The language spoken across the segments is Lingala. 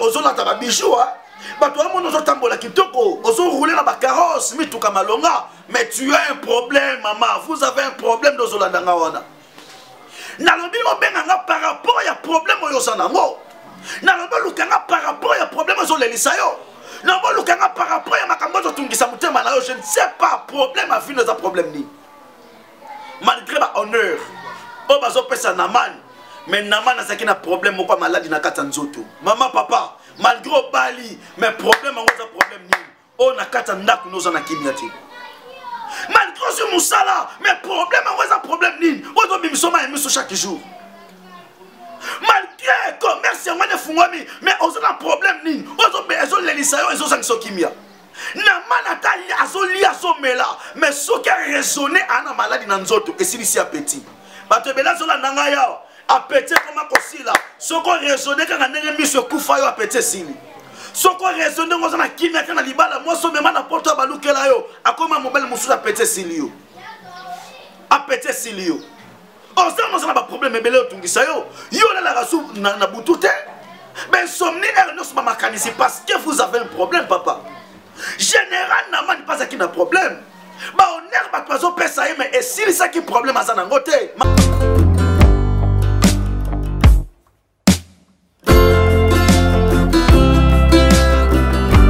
ozolata babijou, bato bamona ozotambola kitoko, ozoroule na bacarrosse, mituka malonga, mais tu as un problème, mama, vous avez un problème. Nde ozolanda nga wana, nalobi obenga nga par rapport ya problème oyo oza nango. Nalobi oluka nga par rapport ya problème ezolelisa yo. Nalobi oluka nga par rapport ya makambo ezotungisa motema na yo. Je ne sais pas problème afino eza problème nini. Malgré bahonneur oyo bazopesa Naman, mais Naman azalaki na problème moko ya maladi na kati ya nzoto. Mama, papa, malgré obali, mais problème yango eza problème nini oyo na kati ya ndako no oza na kimia te? Malgré ozwi mosala, mais problème yango eza problème nini oyo ezobimisa mai ya miso chaque jour? Malgré commerce yango wana efungwami, mais oza na problème nini oyo ezolelisa yo, ezozangisa kimia? Naman ata azolia, azomela, mais soki araisonne aa na maladi na nzoto, esilisi appétit. Bato ebele azolanda ngai awa, appétit ekoma kosila. Soki oraisonne kaka ndenge miso ekufa yo, appétit esili. Soki oraisonne ndenge oza na kimia kaka na libala, mwasi omema na poto ya balukela yo, akoma mobali mosusu, appétit esili yo, appétit esili yo. Oza oza na baproblème ebele otungisa yo, yo olalaka su na butu te, bainsomnie heure nyonso, bamakanisi, parce que vous avez un problème, papa. Général Naman mpe azalaki na problème. Bahonneur bato bazopesa ye, mais esilisaki problème aza nango te.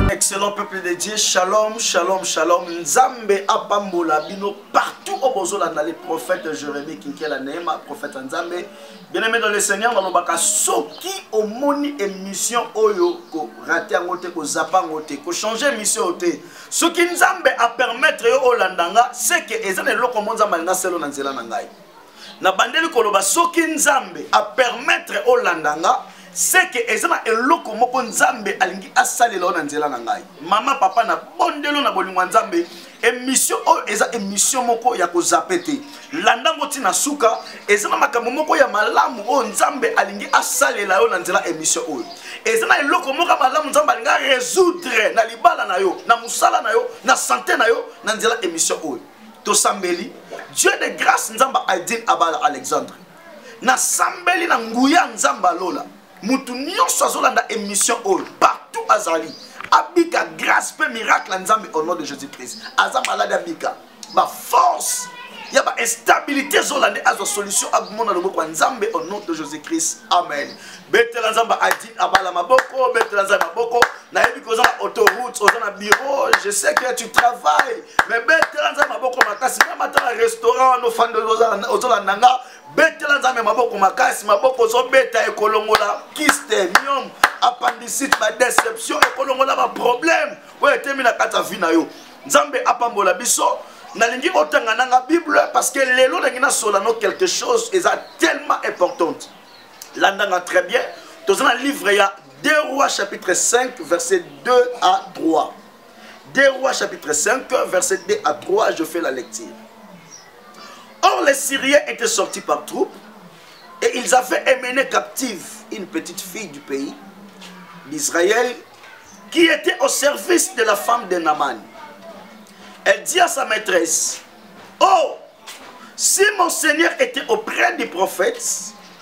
Excellent peuple de Dieu, shalom, shalom, shalom. Nzambe apambola bino partout au bozolanda les prophètes Jérémie Kinkela Neema, prophète Nzambe. Bien-aimé dans le Seigneur, nalobaka soki omoni émission oyo, ko rater yango te, ko zapper yango te, ko changer émission te. Soki Nzambe a permettre yo olanda nga, c'est que eza na eloko mo Nzambe alinga selo na nzela na ngai. Nabandeli koloba, soki Nzambe apermettre olanda nga, c'est que eza na eloko moko Nzambe alingi asalela oyo na nzela na ngai. Mama, papa, na bondelo na bolingo ya Nzambe, émission oyo eza émission moko ya kozape te. Landa ngo ntina suka. Eza na makambo moko ya malamu oyo Nzambe alingi asalela yo na nzela émission oyo. Eza na eloko moko ya malamu Nzambe alingi arésoudre na libala na yo, na mosala na yo, na santé na yo, na nzela émission oyo. Tosambeli. Dieu de grâce, Nzambe Aidin Abala Alexandre, nasambeli na nguya Nzambe alola, mutu nyonso azolanda émission oyo partout azali, abika grâce mpe miracle ya Nzambe au nom de Jésus Christ. Aza malade, abika. Baforce ya bainstabilité ezolanda, azwa solution, amona loboko ya Nzambe au nom de Jésus Christ, amen. Betela Nzambe Adin Abala maboko, betela Nzambe maboko. Nayebi ke oza na autoroute, oza na bureau, je sais que tu travailles, mais betela Nzambe maboko makasi. Même ata na restaurant wana ofandi, ozolanda nga, betela Nzambe maboko makasi. Maboko ozobeta ekolongola kyste, myome, appendicite, badéception, ekolongola baproblème oyo etemi na kati ya vie na yo. Nzambe apambola biso. Nalingi otanga nanga Bible, parce que lelo nalingi nasola no quelque chose eza tellement importante. Landanga très bien. Toza na livre ya 2 Rois chapitre 5, verset 2 à 3. 2 Rois chapitre 5, verset 2 à 3, je fais la lecture. Or les Syriens étaient sortis par troupes et ils avaient emmené captive une petite fille du pays d'Israël qui était au service de la femme de Naman. Elle dit à sa maîtresse: Oh, si mon Seigneur était auprès du prophète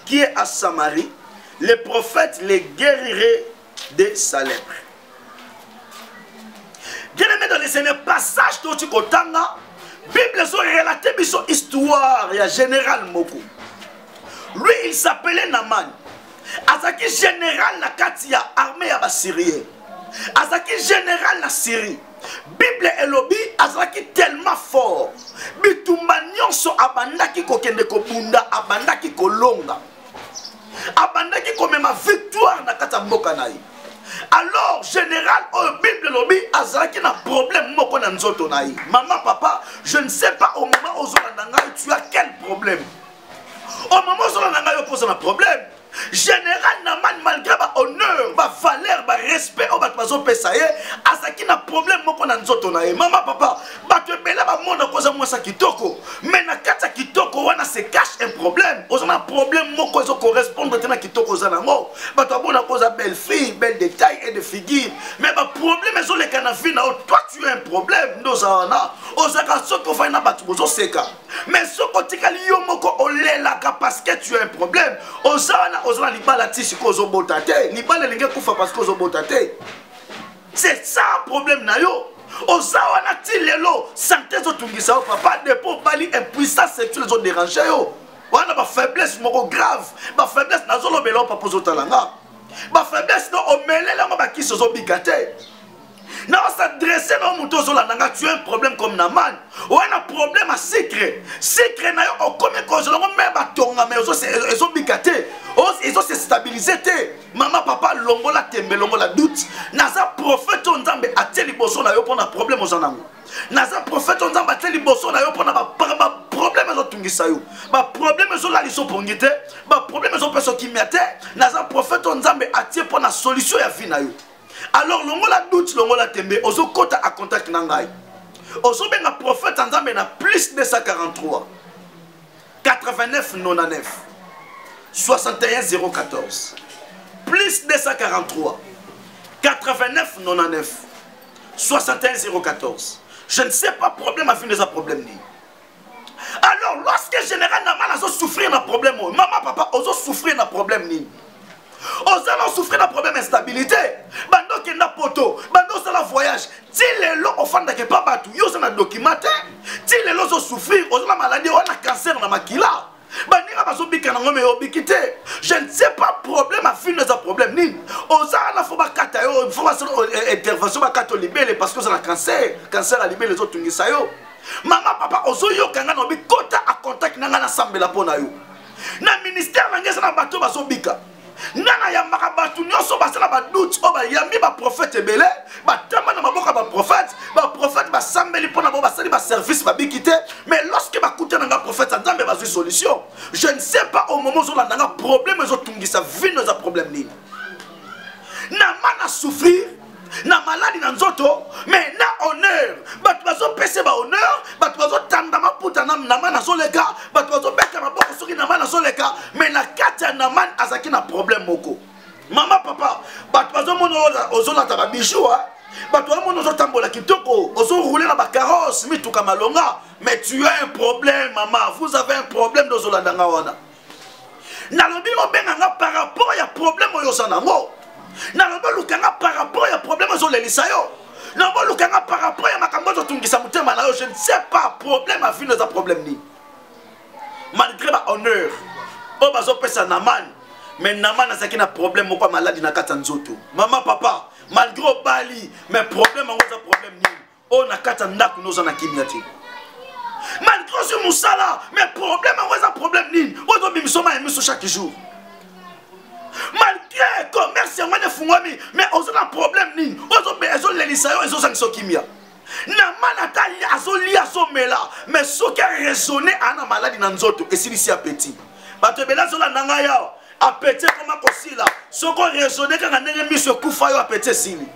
qui est à Samarie, le prophète les guérirait de sa lèpre. Bien-aimé dans le Seigneur, passage toti kotanga, Bible ezo relate biso histoire ya général moko. Lui, il s'appelait Naman. Azaki général na kati ya armée ya Basyrien. Azaki général na Syrie. Bible elobi azalaki tellement fort. Bitumba nyonso abandaki kokende kobunda, abandaki kolonga. Abandaki komema victoire na kati ya mboka na ye. Alors général oyo, Bible elobi azalaki na problème moko na nzoto na ye. Mama, papa, je ne sais pas au moment ozolanda ngai, tu as quel problème? Au moment ozolanda ngai, opoza na problème. Général Naman, malgré bahonneur, bavaleur, barespect oyo bato bazopesa ye, azalaki na problème moko na nzoto na ye. Mama, papa, bato ebele bamona koza mwasi ya kitoko, mais na kati ya kitoko wana se cache un problème. Oza na problème moko ezocorrespondre te na kitoko oza nango. Bato bamona koza belle fille, belle de taille et de figure, mais baproblème ezoleka na vie na yo. Toi, tu as un problème nde oza wana. Ozalaka soki ofandi na bato bozoseka, mais soki otikali yo moko olelaka parce que tu as un problème. Oza wana, oza na libala ti sikoyo ozobota te. Libala elingi ekufa parce que ozobota te. C'est ça problème na yo. Oza wana ti lelo santé ezotungisa yo papa, depuis obali impuissance sexuelle ezoderange yo. Wana bafaiblesse moko grave, bafaiblesse nazolobela yo papa, ozotala nga, bafaiblesse no omelela yango bakisi ozobika te. Na osadresse na yo moto ozolanda nga, tu as un problème comme Naman. Oya na problème ya sucre, sucre na yo okomi kozela yango me batonga, me ezobika te, ezose stabilise te. Mama, papa, longola tembe, longola doute. Naza prophète oyo Nzambe atie liboso na yo mpo na problème oza nango. Naza prophète oyo Nzambe atie liboso na yo mpo na baproblème ezotungisa yo, baproblème ezolalisa opongi te, baproblème ezopesa okimia te. Naza prophète oyo Nzambe atie mpo na solution ya vie na yo. Alors longola doute, longola tembe, ozokota a contact na ngai, ozobenga prophète ya Nzambe na plus 243 89 99 61 014, plus 243 89 99 61 014. Je ne sais pas problème afin eza problème nini. Alors lorsque général Naman azosouffrir na problème oyo, mama, papa, ozosouffrir na problème nini? Oza na osouffrir na problème instabilité, bando okenda poto, bando osala voyage, ti lelo ofandaka epa bato, yo oza na document te, ti lelo ozosouffrir, oza na maladie wana, cancer na makila, baninga bazobika nango me obiki te. Je ne sais pas problème afino eza problème nini. Oza wana, fo bakata yo, fo basala intervention, bakata yo libele parce que oza na cancer, cancer ya libele ezotungisa yo. Mama, papa, ozoyoka nga na obi, kota a contact na nga, nasambela mpo na yo. Na ministère na ngai eza na bato bazobika. Nga nayambaka bato nyonso basala badoute oyo bayambi baprofete ebele, batamba na maboko ya baprofete, baprofete basambeli mpo na bango, basali baservice, babiki te. Mais lorsque bakuta na nga prophète ya Nzambe, bazwi solution. Je ne sais pas au moment ozolanda nga, problème ezotungisa vino eza problème nini. Nama na souffrir na maladi na nzoto, mais na honneur bato bazopesa bahonneur, bato bazotanda maputa na Naman azoleka, bato bazobeta maboko soki Naman azoleka. Mais na kati ya Naman azalaki na problème moko. Mama, papa, bato bazomona ozolata babijou, bato bazomona ozotambola kitoko, ozoroule na bacarrosse, mituka malonga, mais tu as un problème. Mama, vous avez un problème. Nde nga wana nalobi obenga nga par rapport ya problème oyo oza nango. Nalobi oluka nga par rapport ya problème ezolelisa yo. Nalobi oluka nga par rapport ya makambo ezotungisa motema na yo. Je ne sais pas problème afino eza problème nini. Malgré bahonneur oyo bazopesa Naman, mais Naman azalaki na problème moko ya maladi na kati ya nzoto. Mama, papa, malgré obali, mais problème yango eza problème nini oyo na kati ya ndako noza na kimia te? Malgré ozwi mosala, mais problème yango eza problème nini oyo ezobimisa mai ya miso chaque jour? Malgré commerce yango wana efungwami, mais oza na problème nini oyo ezolelisa yo, ezozangisa kimia? Naman ata azolia, azomela, mais soki araisonne aa na maladi na nzoto, esilisi appétit. Bato ebele azolanda ngai awa, appétit ekoma kosila. Soki oraisonne kaka ndenge miso ekufa yo, appétit esili.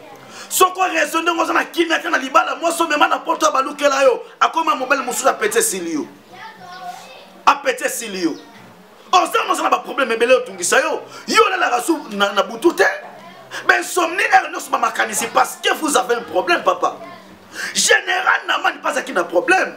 Soki oraisonne ndenge oza na kimia te na libala, mwasi omema na poto ya balukela yo, akoma mobali mosusu, appétit esili yo, appétit esili yo. Oza oza na baproblème ebele otungisa yo, yo olalaka su na butu te, bainsomnie heure nyonso, bamakanisi, parce que vous avez un problème papa. Général Naman mpe azalaki na problème.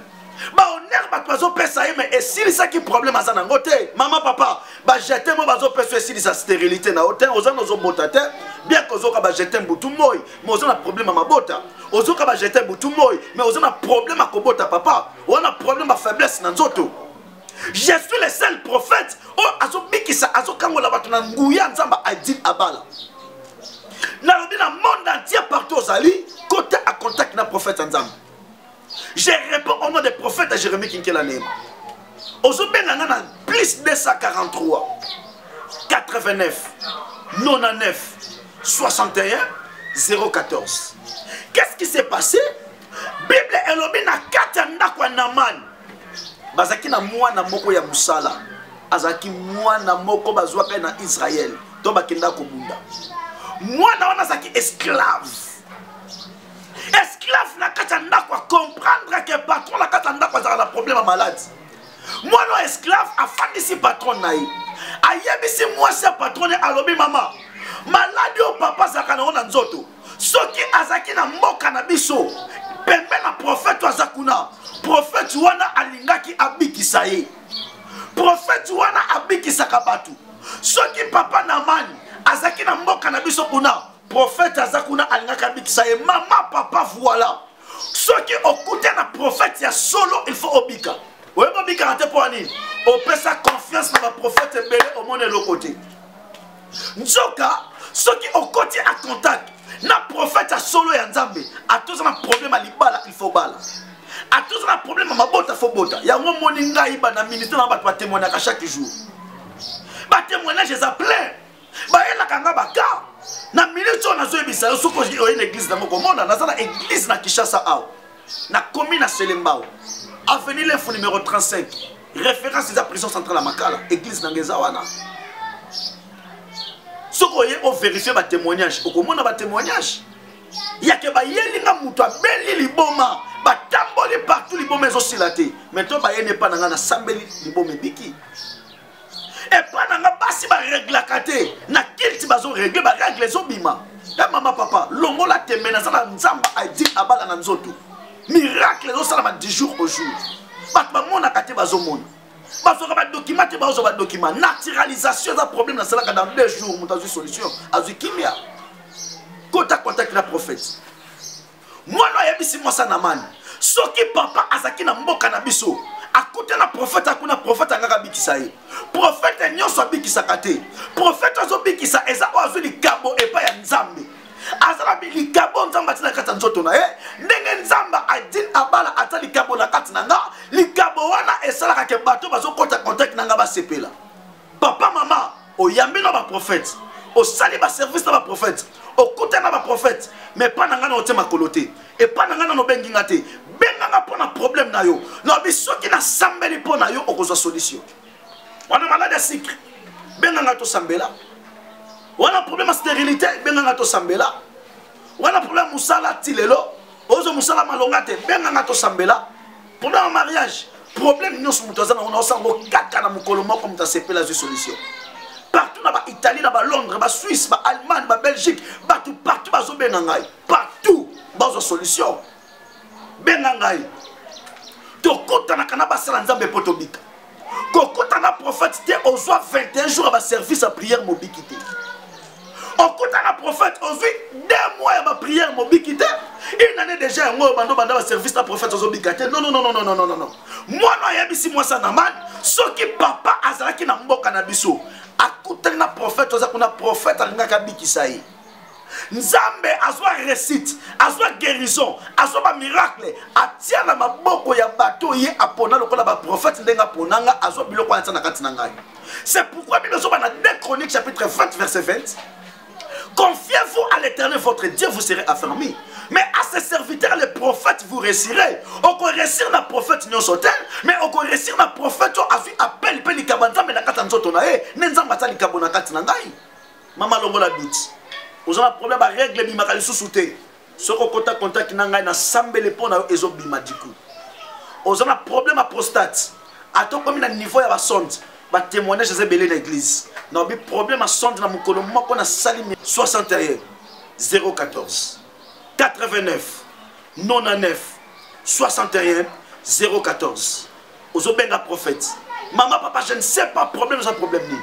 Bahonneur bato bazopesa ye, mais esilisaki problème aza nango te. Mama, papa, bajete mo bazopesa esilisa stérilité na yo te. Oza na ozobota te, bien que ozoka bajete butu moi, mais oza na problème ya mabota. Ozoka bajete butu moi, mais oza na problème ya kobota. Papa, oza na problème ya faiblesse na nzoto. Je suis le seul prophète oyo azobikisa, azokangola bato na nguya Nzambe Adil Abala. Nalobi na monde entier, partout ozali, kota a contact na prophète ya Nzambe. Je réponds au nom des prophètes à Jérémie Kinkela Neema. Ozobenga nga na plus 243 89 99 61 014. Qu'est-ce qui s'est passé? Bible elobi na kati ya ndako ya Naman bazalaki na mwana moko ya mosala, azalaki mwana moko bazwaka na Israel to bakenda kobunda. Mwana wana azalaki esclave, esclave na kati ya ndako. Acomprendre ke patron na kati ya ndako azalaka na problème ya maladi. Mwana oyo esclave afandisi patron na ye, ayebisi mwasi ya patron ne, alobi: "Mama, maladi oyo papa azalaka nango na nzoto, soki azalaki na mboka na biso pembe na prophète oyo aza kuna, Prophète wana alingaki abikisa ye. Prophète wana abikisaka bato. Soki papa Naamani azalaki na mboka na biso kuna, prophète aza kuna alingaki abikisa ye. Mama, papa, voilà. Soki okuta na prophète ya solo, il faut obika. Oyebi obikaka te mpo ya nini? Opesa confiance na baprophète ebele, omona eloko te. Nzoka soki okoti a contact na prophète ya solo ya Nzambe, atoza na problème ya libala, il faut bala. Atoza na problème ya mabota, faut bota. Yango omoni ngai ba na ministère na bato batémoignaka chaque jour. Batémoignage eza plein. Bayelaka nga baka na minute oyo nazoyebisa yo, soki oye na église nango komona, naza na église na Kinshasa awa, na commune ya Selembao, avenue L'info numéro 35, référence eza prison centrale ya Makala. Église nanga eza wana. Soki oye overifie batémoignage, okomona batémoignage yake bayeli nga moto abeli liboma, batamboli partout, liboma ezosila te. Mais to bayeni epa na nga, nasambeli, liboma ebiki. Epa na nga basi bareglaka te, na kilti bazoregle, baregle ezobima. E mama, papa, longola tembe, naza na Nzambe adi abala na nzoto. Miracle ezosalama du jour au jour. Bato bamonaka te bazomona, bazwaka badokima te bazwa badokima. Naturalisation eza problème, nasalaka dans 2 jours, moto azwi solution, azwi kimia. Kota contact na prophète. Mwana ayebisi mwasa Namani, soki papa azalaki na mboka na biso, akuta na prophète akuna, prophète angaka abikisa ye. Prophète nyonso abikisaka te. Prophète azobikisa eza oyo azwi likabo epai ya Nzambe, aza na likabo Nzambe atia na kati ya nzoto na ye. Ndenge Nzambe adine abala ata likabo na kati na nga, likabo wana esalaka ke bato bazokɔta contact na nga basepela. Papa, mama, oyambi na baprophète, osali baservice na baprophète, okuta na baprophète, mais epa na ngai na otie makolo te, epa na ngai nano obengi nga te. Benganga mpo na problème na yo. Nayebi soki nasambeli mpo na yo, okozwa solution. Wana malade ya sikre, benganga tosambela. Wana problème ya stérilité, benganga tosambela. Wana problème mosala, ti lelo ozwa mosala malonga te, benganga tosambela. Problème ya mariage, problème nyonso moto aza nango, naosango kaka na mokolo moko, moto asepela, azwi solution. Partout na baItalie, na baLondres, baSuisse, baAllemagne, baBelgique, bato partout bazobenga ngai, partout bazwa solution. Benga ngai, tokutanaka na basala Nzambe mpo tobika. Kokota na prophète te, ozwa 21 jours ya baservice ya prière, mobiki te. Okota na prophète, ozwi 2 mois ya baprière, mobiki te. Une année déjà yango oyo bando banda baservice na prophète, ozobika te. Non, non, non, non, non, non, non, non. Mwana ayebisi mwasi ya Namani, soki papa azalaki na mboka na biso, akutani na prophète oza kuna, prophète alingaki abikisa ye. Nzambe azwa réussite, azwa guérison, azwa bamiracle, atia na maboko ya bato ye apona lokola baprophète. Ndenge aponanga, azwa biloko wana atia na kati na ngai. C'est pourquoi Bible ezoba na 2 Chroniques chapitre 20 verset 20: Confiez-vous à l'Éternel votre Dieu, vous serez affermis. Mais à ses serviteurs, les prophètes, vous réussirez. Oko réussir na prophète nyonso te, mais oko réussir na prophète oyo azwi appel mpe likabo ya Nzambe na kati ya nzoto na ye. Nde Nzambe atia likabo na kati na ngai. Mama, longola doute. Oza na problème, barègle ebimaka lisusu te. Soki okota contact na ngai, nasambeli mpo na yo, ezobima du coup. Oza na problème ya prostate, ata okomi na niveau ya basonde, batémoignage eza ebele na église. Naobi problème ya sonde, na mokolo moko nasali. 61 014 89 99, 61 014, ozobenga prophète. Mama, papa, je ne sais pas problème eza problème nini.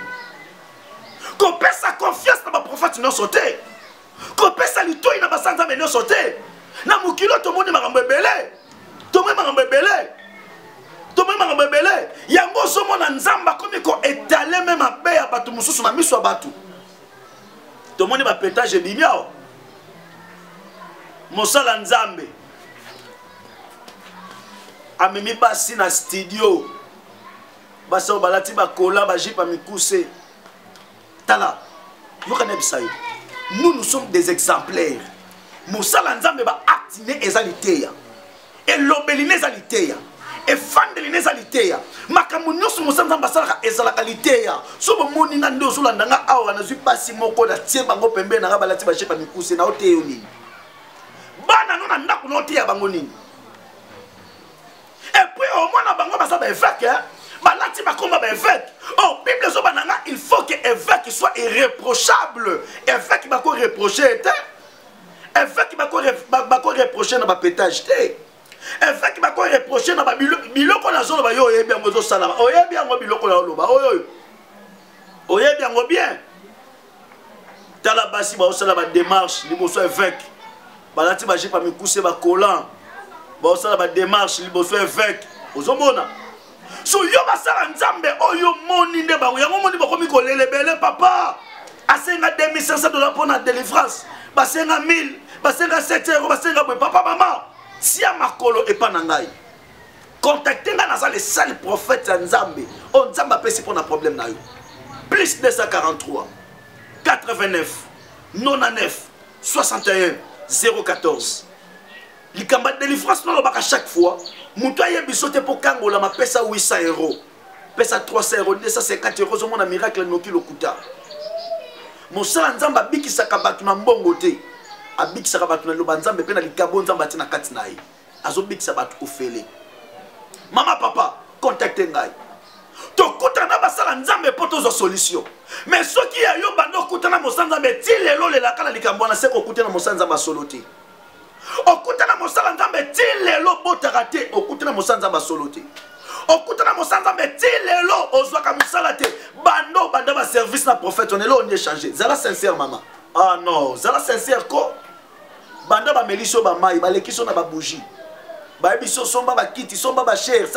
Kopesa confiance na baprophète nyonso te, kopesa litoi na basala Nzambe nyonso te. Na mokili oyo tomoni makambo ebele, tomoni makambo ebele, tomoni makambo ebele. Yango ozomona Nzambe akomi koetale me mabe ya bato mosusu na miso ya bato. Tomoni bapetage ebimi awa, mosala Nzambe amemi basi na studio, basi oyo balati bakola, bajipe ya mikuse. Tala, yoka, nayebisa yo, nous, nous sommes des exemplaires. Mosala Nzambe, baacte ne eza liteya, elobeli ne eza liteya, efandeli ne eza liteya, makambo nyonso mosala Nzambe asalaka ezalaka liteya. So bomoni nga nde ozolanda nga awa, nazwi basi moko, natie bango pembeni na nga, balati bajepe ya mikuse, na oteya yo nini? Bana no na ndako na oteya bango nini? Et puis omona bango baza baévêque, balati bakoma baévêque. Or Bible ezoba na nga, il faut que évêque soit irréprochable. Évêque bako reproche te, évêque bako reproche na bapétage te. Évêque bako reprocher na ba biloko nazoloba yo oyebi yango ezosalama. Oyebi yango biloko na oloba oyo oyo. Oyebi yango bien. Tala basi baosala ba démarche liboso évêque. Balati ba jupe ya mikuse ba collant. Baosala ba démarche liboso évêque. Ozomona? So yo basala Nzambe oyo moni nde bango yango moni bakomi kolela ebele papa. Asenga 2500 dollars mpo na délivrance. Basenga 1000, basenga 7 euros, basenga boye papa mama. Tia makolo epa na ngai. Contacte ngai, naza le seul prophète ya Nzambe oyo Nzambe apesi mpo na problème na yo. Plus 243 89 99 61 014. Likambo ya délivrance nalobaka chaque fois, moto ayebi so te mpo kangolama, pesa 800 euros, pesa 300 euros, 250 euros, ozomona miracle noki. Lokuta. Mosala Nzambe abikisaka bato na mbongo te, abikisaka bato na liloba Nzambe mpe na likabo Nzambe atie na kati na ye. Azobikisa bato ofele. Mama, papa, contacte ngai, tokutana basala Nzambe mpo tozwa solution. Mais soki ya yo banda okutana mosala Nzambe ti lelo olelaka na likambo wana, se kokutana mosala Nzambe asolo te. Okutana mosala Nzambe ti lelo obotaka te, okutana mosala Nzambe asolo te. Okutana mosala Nzambe ti lelo ozwaka mosala te. Banda obanda baservice na prophète wana, eloko nde change? Zala sincère, mama. Ah non, zala sincère ko. Banda bamelisi yo bamai, balekisi yo na babougie, bayebi so somba bakiti, somba bashere,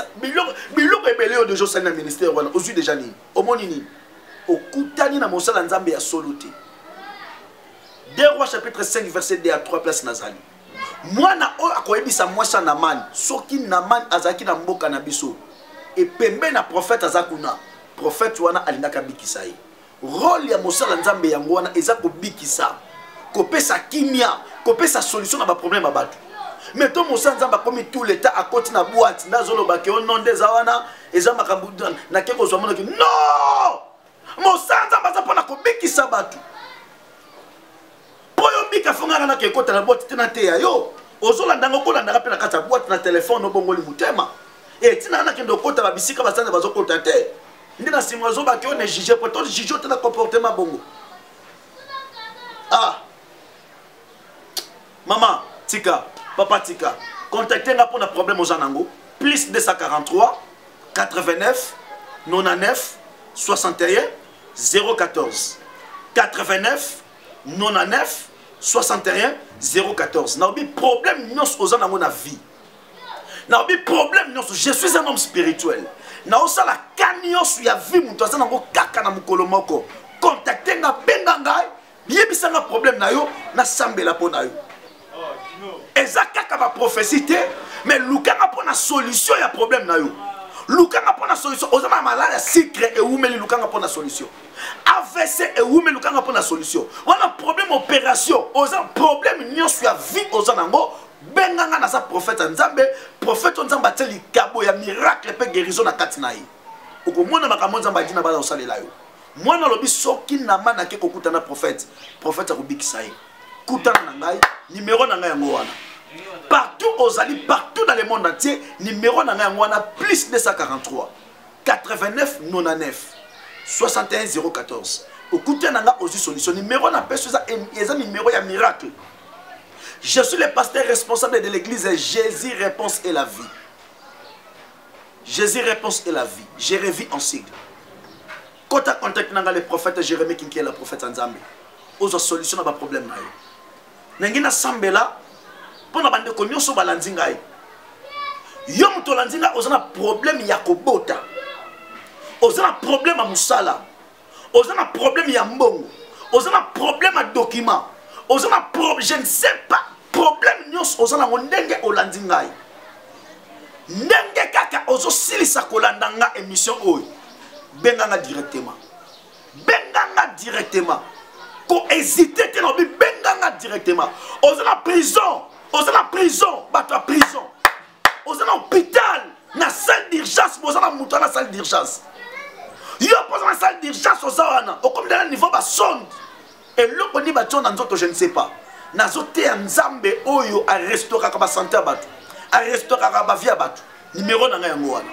biloko ebele oyo deja osali na ministère wana, ozwi deja nini? Omoni nini? Okutani na mosala Nzambe ya solo te. 2 Rois chapitre 5 verset 2 à 3, place nazali. Mwana oyo akoyebisa mwasi ya Naman, soki Naman azalaki na mboka na biso epembe na prophète aza kuna, prophète wana alingaki abikisa ye. Role ya mosala Nzambe yango wana, eza kobikisa, kopesa kimia, kopesa solution na baproblème ya bato. Mais to mosala Nzambe akomi tout l'état, akoti na boîte nde azoloba ke ono nde eza wana, eza makambo nake kozwa monaki. Non, mosala Nzambe aza mpona kobikisa bato. Mpo yo bika, fongaka nake ekota na boîte te na teya yo. Ozolanda ngo, okolandaka mpe na kati ya boîte na telefone, obongoli motema. Etinaka nakende okota babisika basanza bazokota te, nde na nsima ozobaki oyo ne juge po to juge te na comportement bongo. Ah mama tika, papa tika, contacte nga mpona problème oza nango. Plus 243 89 99 61 014, 89 99 61 014. Naobi problème nyonso oza nango na vie, naobi problème nyonso. Je suis un homme spirituel, naosala ka nyonso ya vie moto aza nango kaka na mokolo moko. Contacte nga, benga ngai, yebisa nga problème na yo, nasambela mpo na yo. Eza kaka baprophétie te, mais lukanga mpo na solution ya problème na yo. Lukanga mpo na solution. Oza na malade ya sucre ewumeli, lukanga mpo na solution. AVC ewumeli, lukanga mpo na solution. Wana problème opération, oza problème nyonso ya vie oza nango, benga nga. Naza prophète ya Nzambe, prophète oyo Nzambe atie likabo ya miracle mpe guérison na kati na ye. Okomona makambo Nzambe adi na bana kosalela yo. Mwana alobi soki Nama nake kokutana prophète, prophète akobikisa ye. Kutana na ngai, numero na ngai yango wana. Partout ozali, partout dans le monde entier, numero na ngai yango wana: plus 243 89 99 61 014. Okutana na nga, ozwi solution. Numero na peso eza numero ya miracle. Je suis le pasteur responsable de l'église Jésus Réponse et la Vie. Jésus Réponse et la Vie, je revis en sigle. Kota contact nanga, le prophète Jérémie Kinkiela, prophète Nzambe, ozwa solution na baproblème na yo. Ndenge nasambela mpo na bandeko nyonso balandi ngai, yo moto olandi ngai, oza na problème ya kobota, oza na problème ya mosala, oza na problème ya mbongo, oza na problème ya document, oza na pro, je ne sais pas, problème nyonso oza nango, ndenge olandi ngai, ndenge kaka ozosilisa kolanda nga émission oyo, benganga directement, benganga directement, kohésite te. Naobi benganga directement. Oza na prison, oza na prison, bato ya prison, oza na hôpital, na salle d'urgence, boza na moto na salle d'urgence, yo mpo oza na salle d'urgence, oza wana, okomi na niveau basonde, eloko nini batio na nzoto, je ne sais pas. Nazoteya Nzambe oyo arestauraka basanté ya bato, arestauraka bavie ya bato. Numero na ngai yango wana.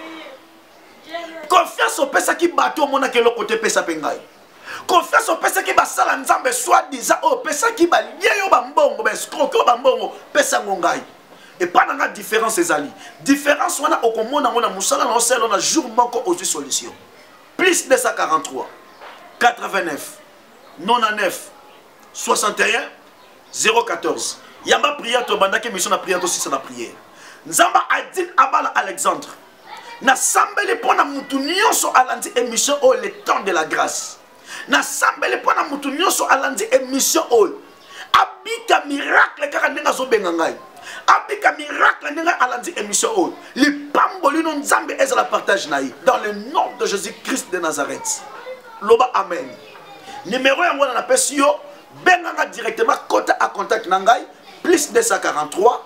Confiance opesaki bato, omonaki eloko te, epesa mpe ngai. Confiance opesaki basala Nzambe soi-disant oyo opesaki, balie yo bambongo, baescroke yo bambongo, pesa yango ngai. Epa na nga différence ezali. Différence wana okomona yango na mosala na osala na jour moko ozwi solution. Plus 243 89 99 61 014. Yamba prière tobandaki émission na prière tosisa na prière. Nzamba Adine Abala Alexandre. Nasambeli mpo na mutu nyonso alandi émission oyo le temps de la grâce. Nasambeli mpo na mutu nyonso alandi émission oyo. Abika miracle kaka ndenge azobenga ngai. Abika miracle ndenge alandi émission oyo. Lipamboli no Nzambe ezala partage na ye. Dans le nom de Jésus-Christ de Nazareth. Loba amen. Numéro yango wana napesi yo, benga nga directement, kota a contact na ngai plus 243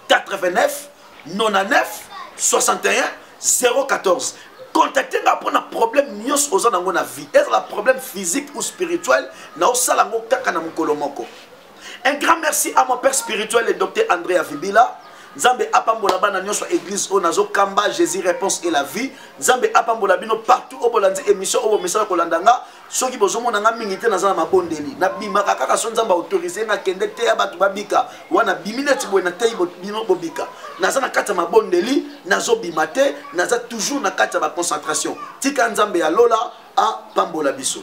89 99 61 014. Contacte nga mpona problème nyonso oza nango na vie, ezala problème physique ou spirituel, na osala yango kaka na mokolo moko. Un grand merci à mon père spirituel, le docteur André Avibila. Nzambe apambola bana nyonso ya église oyo nazokamba, Jésus réponse et la vie. Nzambe apambola bino partout oyo bolandi émission oyo bomesana kolanda nga. Soki bozomona nga mingi te, naza na mabondeli, nabimaka kaka so Nzambe autorise nga kende te ya bato babika wana bimi neti boye nateyi bino bobika. Naza na kati ya mabondeli, nazobima te, naza toujours na kati ya baconcentration. Tika Nzambe ya lola apambola biso.